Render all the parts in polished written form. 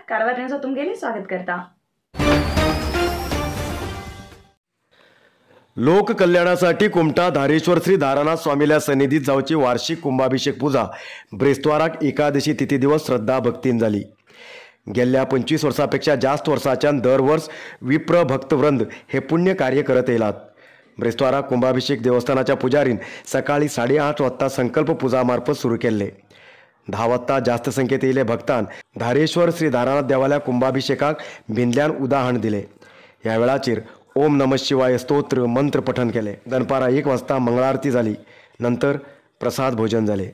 Karwar news तुमगेले स्वागत करता। लोक कल्याणासाठी कुमठा धारेश्वर श्री धारानाथ स्वामीला सन्निधीत जावची वार्षिक कुंभाभिषेक पूजा ब्रेस्तवाराक एकादशी तिथी दिवस श्रद्धा भक्तीन जाली। गेल्या 25 वर्षापेक्षा जास्त वर्षाच्यान दरवर्ष विप्र भक्तवृंद हे पुण्य कार्य करत येलात। ब्रेस्तवारा कुंभाभिषेक देवस्थानाच्या पुजारीन सकाळी 8:30 वाजता संकल्प पूजा मार्फत सुरू केले। 10 वाजता जास्त संख्येत येयले भक्तान धारेश्वर श्री धारानाथ देवाल्या कुंभाभिषेकाक भिंदल्यान उदाहरण दिले। ह्या वेळाचेर ओम नमः शिवाय स्तोत्र मंत्र पठन केले। दनपारा 1 वाजता मंगळारती जाली, नंतर प्रसाद भोजन जाले।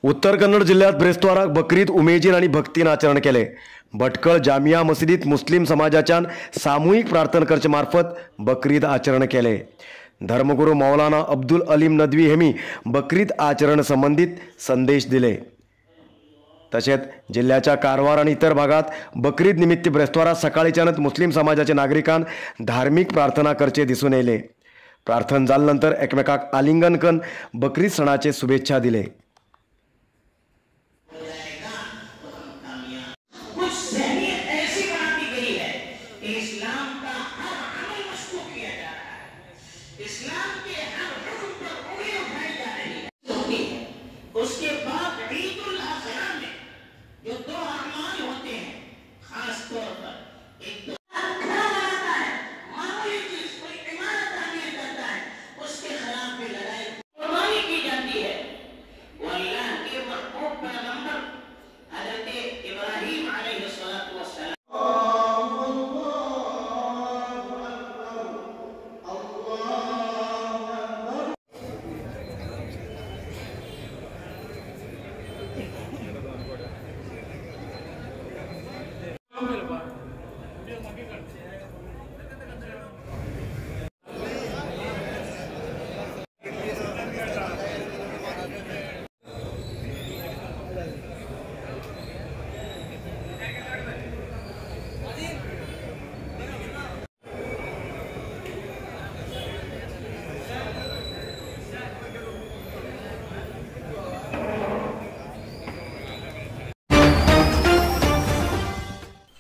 उत्तर कन्नड जिल्ह्यात ब्रेस्तवाराक बकरीद उमेदीन आणि भक्तीन आचरण केले। भटकळ जामिया मशिदीत मुस्लिम समाजाच्यान सामूहिक प्रार्थना करचे मार्फत बकरीद आचरण केले। धर्मगुरू मौलाना अब्दुल अलीम नदवी हेमी बकरीद आचरण संबंधित संदेश दिले। तसेच जिल्ह्याच्या कारवार आणि इतर भागात बकरीद निमित्त ब्रेस्तवारात सकाळीच्यानच मुस्लिम समाजाचे नागरिकांन धार्मिक प्रार्थना करचे दिसून येले। प्रार्थना जाल्यानंतर एकमेकाक आलिंगन करून बकरीद सणाचे शुभेच्छा दिले।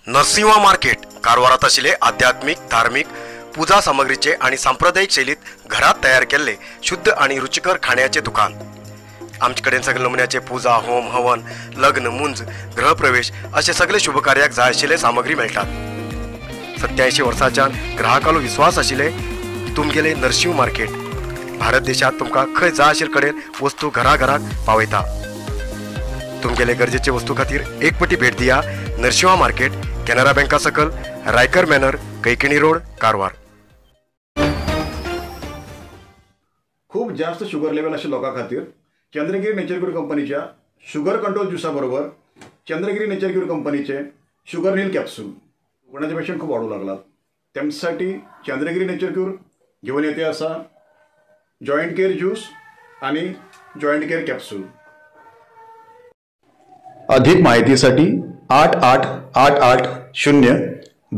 नरसिंहा मार्केट कारवारात आशिल्ले आध्यात्मिक धार्मिक पूजा सामग्रीचे आणि सांप्रदायिक शैलीत घरात तयार केल्ले शुद्ध आणि रुचिकर खाण्याचे दुकान। आमचे कडेन सगळे नमुन्याचे पूजा होम हवन लग्न मुंज गृहप्रवेश असे सगळे शुभकार्याक जाय आशिल्ले सामग्री मेळटात। 87 वर्सांच्यान ग्राहकालो विश्वास आशिल्ले तुमगेले नरसिंह मार्केट भारत देशात तुमकां खंय जाय आशिल्ले कडेन वस्तू घरा घराक पावयता। तुमगेले गरजेचे वस्तू खातीर एक पटी भेट दिया नरसिंहा मार्केट, केनरा बँका सकल, रायकर मॅनर, कैकिणी रोड, कारवार। खूप जास्त शुगर लेवल आशिल्ल्या लोकां खातीर चंद्रगिरी नेचर क्यूर कंपनीच्या शुगर कंट्रोल ज्युसा बरोबर चंद्रगिरी नेचर क्यूर कंपनीचे शुगर नील कॅप्सूल कोणाचे पेशंट खूप वाढू लागलात त्यांच्यासाठी चंद्रगिरी नेचर क्यूर घेऊन येते असा जॉईंट केअर ज्यूस आणि जॉईंट केअर कॅप्सूल। अधिक माहितीसाठी 8 8 8 8 0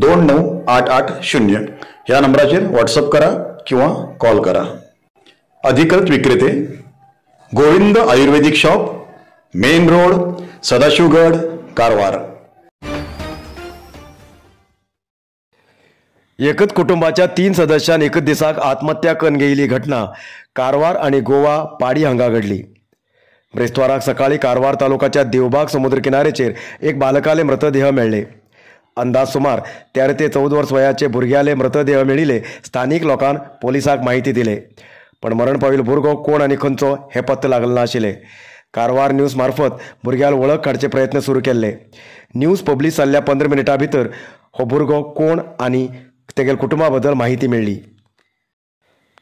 2 9 8 8 0 या नंबराचेर व्हॉट्सअप करा किंवा कॉल करा। अधिकृत विक्रेते Govind Ayurvedic shop, main road, Sadashivgad, Karwar. एकच कुटुंबाच्या 3 सदस्यान एकच दिसाक आत्महत्या करून घेयली घटना कारवार आणि गोवा पाडी हांगा घडली। ब्रेस्ताराक सकाळी कारवार तालुकाच्या देवबाग समुद्र किनारेचेर एक बालकाले मृतदेह मेळ्ळे. अंदाज सुमार 13 ते 14 वर्स वयाचे भुरग्याले मृतदेह मेळिल्ले स्थानीक लोकांन पोलिसाक माहिती दिले, पण मरण पाविल्लो भुरगो कोण आनी खंयचो हें पत्तो लागलें नाशिल्लें. कारवार न्यूज मार्फत भुरग्याल वळख काडचे प्रयत्न सुरू केल्ले. न्यूज पब्लीश जाल्ल्या 15 मिनटां भितर हो भुरगो कोण आनी तेगेल कुटुंबा बद्दल माहिती मेळ्ळी.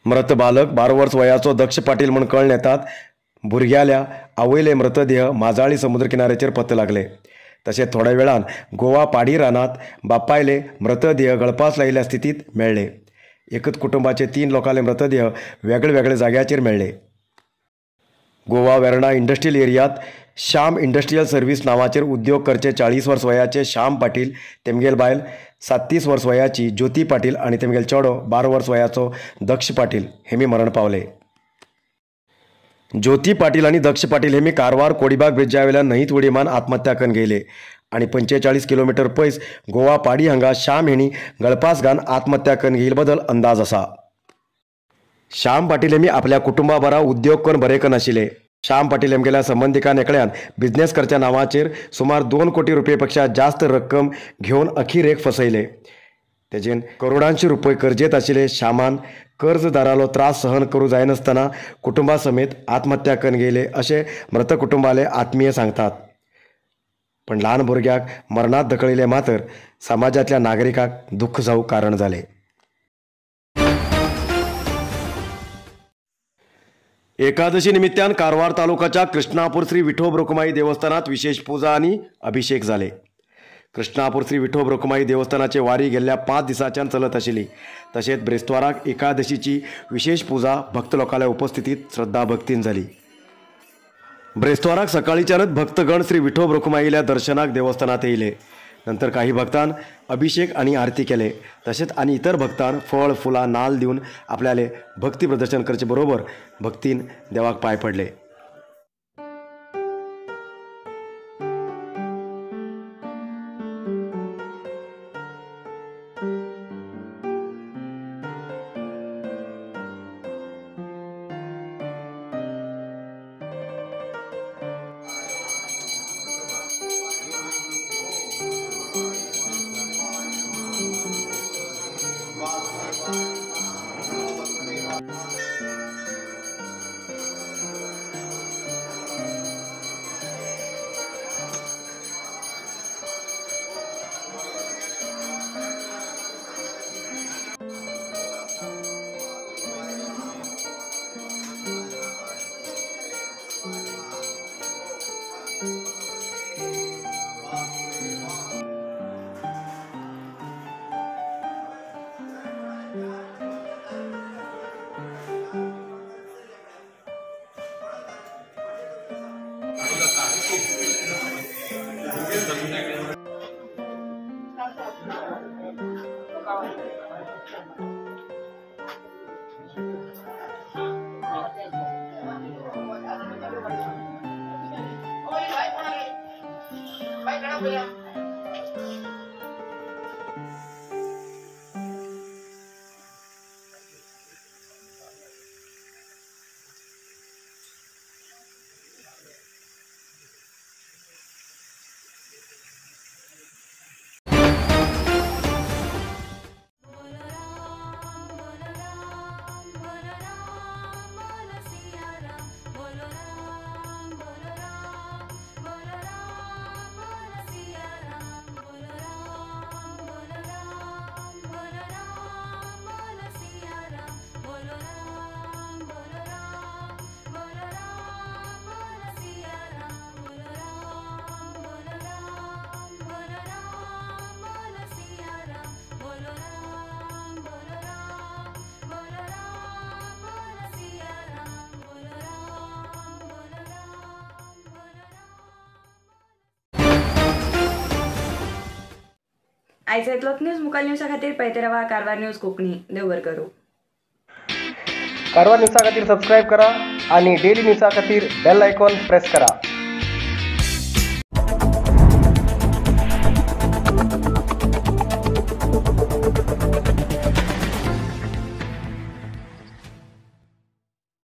मृत बालक 12 वर्स वयाचो दक्ष पाटील म्हूण कळ्ळें येतात. भुरग्याल्या आवयले मृतदेह माजाळी समुद्र किनाऱ्याचेर पत्तो लागले. तशें थोड्या वेळान गोवा पाडी रानांत बापायले मृतदेह गळपास लायिल्ल्या स्थितीत मेळ्ळे. एकच कुटुंबाचे 3 लोकांले मृतदेह वेगळे वेगळे जाग्याचेर मेळ्ळे. गोवा वेर्णा इंडस्ट्रियल एरियात श्याम इंडस्ट्रियल सर्व्हिस नावाचेर उद्योग करचे 40 वर्स वयाचे श्याम पाटील, तेमगेल बायल 37 वर्स वयाची ज्योती पाटील आनी तेमगेल चेडो 12 वर्स वयाचो दक्ष पाटील हेमी मरण पावले. ज्योती पाटील आनी दक्ष पाटील हेमी कारवार कोडीबाग ब्रिजा वयल्यान न्हंयत उडी मारून आत्महत्या करून गेले आनी 45 किलोमिटर पयस गोवा पाडी हांगा श्याम हेणी गळपास घालून आत्महत्या करून घेईल बदल अंदाज आसा. श्याम पाटील हेमी आपल्या कुटुंबा बरा उद्योग करून बरे करून आशिल्ले. श्याम पाटील हेमगेल्या संबंधिकान एकल्यान बिझनेस करच्या नावाचेर सुमार 2 कोटी रुपये पेक्षा जास्त रक्कम घेवन अखिरेक फसयले. तेजेन करोडांशी रुपये कर्जेत आशिल्ले श्यामान कर्जदारालो त्रास सहन करूं जायनासतना कुटुंबा समेत आत्महत्या करून गेले अशें मृत कुटुंबाले आत्मीय सांगतात. पण ल्हान भुरग्याक मरणात धकळिल्ले मात्र समाजांतल्या नागरिकांक दुख्ख जावंक कारण जालें. एकादशी निमित्तान कारवार तालुकाच्या कृष्णापूर श्री विठोब रखुमाई देवस्थानात विशेष पूजा आणि अभिषेक झाले. कृष्णापूर श्री विठोब रखुमाई देवस्थानाचे वारी गेल्ल्या 5 दिसांच्यान चलत आशिल्ली. तशेंच ब्रेस्ताराक एकादशीची विशेष पूजा भक्त लोकांल्या उपस्थितीत श्रद्धा भक्तीन जाली. ब्रेस्ताराक सकाळीच्यानच भक्तगण श्री विठोब रखुमाईल्या दर्शनाक देवस्थानात येयले. नंतर काही भक्तान अभिषेक आणि आरती केले. तसेच आणि इतर भक्तान फळ फुलां नाल दिवन आपल्याले भक्ती प्रदर्शन करचे बरोबर भक्तीन देवाक पाय पडले. आयज इतलोच न्यूज मुखार न्यूजा खातीर पळयत रावा कारवार न्यूज कोंकणी. देव बरें करूं. कारवार न्यूजा खातीर सबस्क्रायब करा आणि डेली न्यूजा खातीर बेल आयकॉन प्रेस करा.